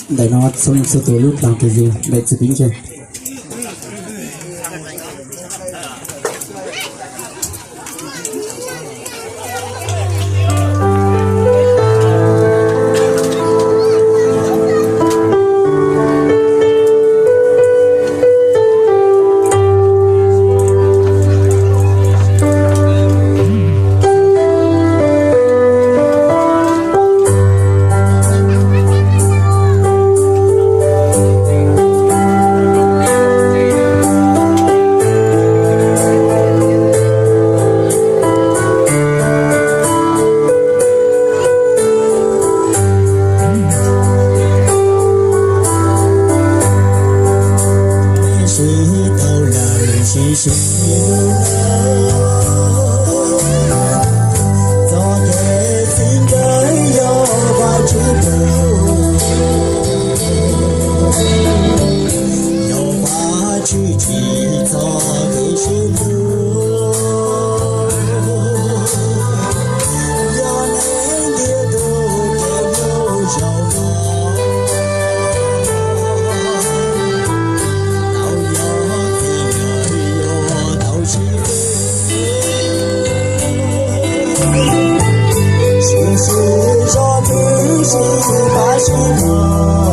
Ntawm no txhua leej txhua tus lub plag rau yus ntawm txiv pib ntseeg. Sib tau lawm sib sib hlub, txoj kev txij nkawm yog Vajtswv pub, yog Vajtswv tsim txoj kev sib hlub. Yog neeg ntiag tug kev hlub zaum no, tau yog txij nkawm yuav tau sib hlub, sib sib zog twb sib pab sib nrog.